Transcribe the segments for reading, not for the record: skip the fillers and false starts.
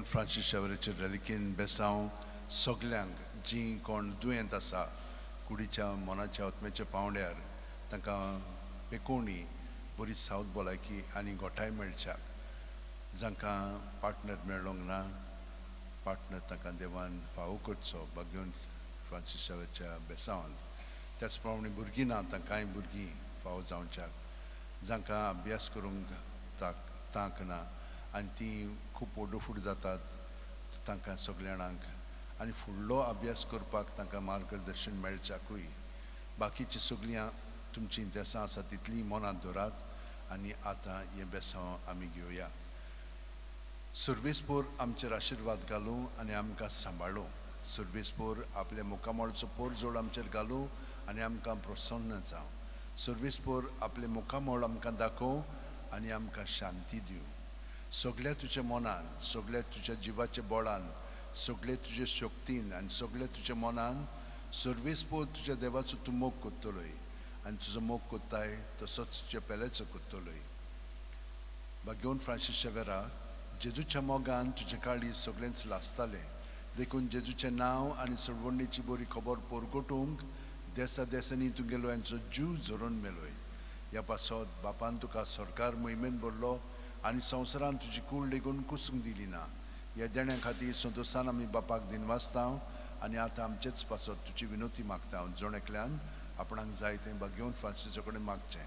Francis शावराचे रेलिकेन बेसांव सगल्यांक जीं कोण दुयेंत आसा कुडीच्या मनाच्या आत्म्याच्या पावंड्यार तांकां पेकोवणी बरी सावत भलायकी आनी गोठाय मेळच्याक, जांकां पार्टनर मेळोंक ना पार्टनर तांकां देवान फावो करचो भाग्योन फ्रांसीस शावराच्या बेसांवान। त्याच प्रमाणे भुरगीं ना तांकांय भुरगीं फावो जावच्याक, जांकां अभ्यास करूंक तांक ना आनी तीं खूब ओडोफूड जातात तांकां सगल्या जाणांक आनी फुडलो अभ्यास करपाक तांकां मार्गदर्शन मेळच्याकूय। बाकीची सगळीं तुमचीं देसां आसा तितलीं मनांत दवरात आनी आतां हें बेसांव आमी घेवया। सर्वेस्पोर आमचेर आशिर्वाद घालूं आनी आमकां सांबाळूं। सर्वेस्पोर आपल्या मुखामळचो पोरजोड आमचेर घालूं आनी आमकां प्रसन्न जावं। सर्वेस्पोर आपले मुखामळ आमकां दाखोवं आनी आमकां शांती दिवं। सगल्या तुज्या मनान, सगल्या तुज्या जिवाच्या बळान, सगळे तुजे शक्तीन आनी सगळे तुज्या मनान सर्वेस्पोर तुज्या देवाचो तूं मोग करतलोय आनी तुजो मोग करताय तसोच तुज्या पेल्याचो करतलोय। भाग्योन फ्रांसीस शेवेरा, जेजूच्या मोगान तुजें काळीज सगळेंच लासतालें, देखून जेजूचें नांव आनी सोडवणीची बरी खबर परगटूंक देसा देसांनी तुगेलो यांचो जीव झरोवन मेलोय। ह्या पासत बापान तुका सरकार मोहिमेन भरलो आनी संवसारान तुजी कूड लेगून कुसूंक दिली ना। ह्या देण्या खातीर संतोशान आमी बापाक दिनवासता आनी आतां आमचेच पासत तुजी विनोती मागता। जण एकल्यान आपणाक जाय तें भाग्योन फ्रांसीसा कडेन मागचें।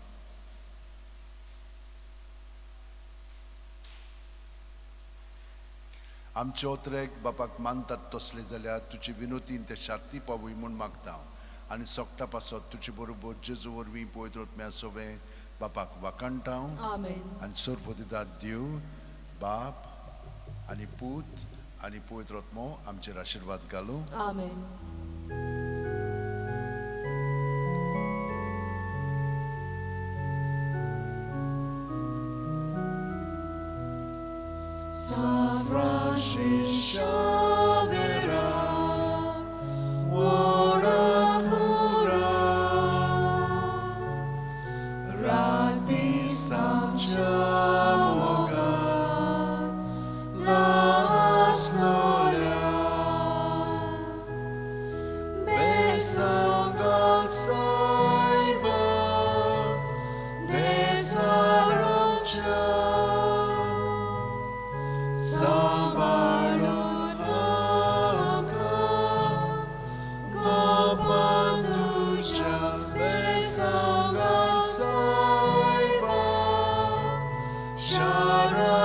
आमचे ओतरेक बापाक मानतात तसले जाल्यार तुजी विनोतीन ते शांती पावय म्हूण मागता आनी सोकटा पासत तुजे बरोबर जेजू वरवीं पवित्र आत्म्या सोवें बापाक वाखाणटा। आनी सरपतिदात देव बाप आनी पूत आनी पवित्र आत्मो आमचेर आशिर्वाद घालूं। आमेन। San Francis Xavier, ora cura, rati sanchamoga, las noya, besangan saiba, desaroncha. Sambalutanka, Gopanducha, Besangan Saiba, Sharanucha,